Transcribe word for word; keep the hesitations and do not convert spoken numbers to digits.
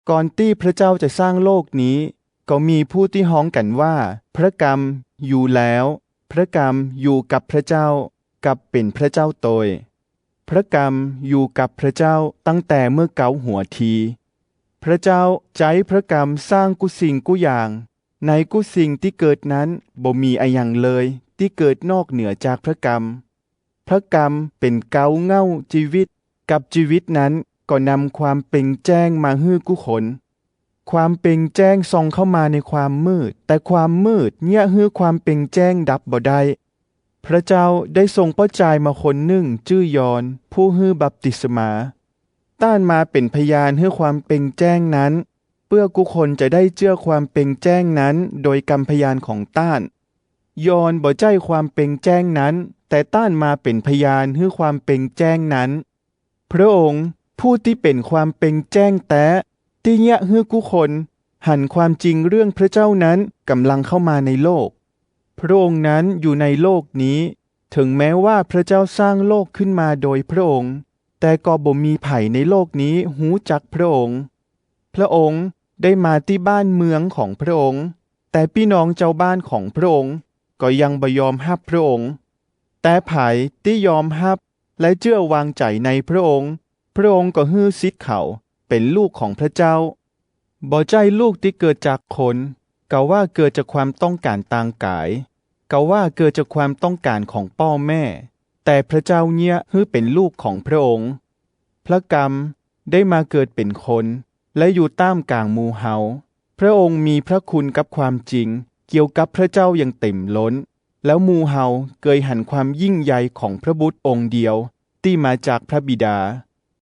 ก่อนตี้พระเจ้าจะสร้างโลกนี้ ก็มีผู้ตี้ฮ้องกั๋นว่า พระกำอยู่แล้ว พระกำอยู่กับพระเจ้า กับเป๋นพระเจ้าโตย พระกำอยู่กับพระเจ้าตั้งแต่เมื่อเก๊าหัวที พระเจ้าใจ๊พระกำสร้างกู้สิ่งกู้อย่าง ในกู้สิ่งตี้เกิดนั้นบ่มีอะหยังเลยตี้เกิดนอกเหนือจากพระกำ พระกำเป๋นเก๊าเหง้าจีวิต กับจีวิตนั้นก็นำความเป่งแจ้งมาหื้อกู้คน ความเป่งแจ้งส่องเข้ามาในความมืด แต่ความมืดเยียะหื้อความเป่งแจ้งดับบ่ได้ พระเจ้าได้ส่งป้อจายมาคนนึ่งจื้อยอห์นผู้หื้อบัพติศมา ต้านมาเป๋นพยานหื้อความเป่งแจ้งนั้น เปื้อกู้คนจะได้เจื้อความเป่งแจ้งนั้นโดยกำพยานของต้าน ยอห์นบ่ใจ้ความเป่งแจ้งนั้น แต่ต้านมาเป๋นพยานหื้อความเป่งแจ้งนั้น พระองค์ผู้ตี้เป๋นความเป่งแจ้งแต๊ ตี้เยียะหื้อกู้คนหันความจริงเรื่องพระเจ้านั้นก่ำลังเข้ามาในโลก พระองค์นั้นอยู่ในโลกนี้ เถิงแม้ว่าพระเจ้าสร้างโลกขึ้นมาโดยพระองค์ แต่ก็บ่มีใผในโลกนี้ฮู้จักพระองค์ พระองค์ได้มาตี้บ้านเมืองของพระองค์ แต่ปี้น้องจาวบ้านของพระองค์ก็ยังบ่ยอมฮับพระองค์ แต่ใผตี้ยอมฮับและเจื้อวางใจ๋ในพระองค์ พระองค์ก็หื้อสิทธิ์เขาเป๋นลูกของพระเจ้า บ่ใจ้ลูกตี้เกิดจากคน กาว่าเกิดจากความต้องก๋านตางก๋าย กาว่าเกิดจากความต้องก๋านของป้อแม่ แต่พระเจ้าเยียะหื้อเป๋นลูกของพระองค์ พระกำได้มาเกิดเป๋นคน และอยู่ต้ามก๋างหมู่เฮา พระองค์มีพระคุณกับความจริงเกี่ยวกับพระเจ้าอย่างเต็มล้น แล้วหมู่เฮาเกยหันความยิ่งใหญ่ของพระบุตรองค์เดียวตี้มาจากพระบิดา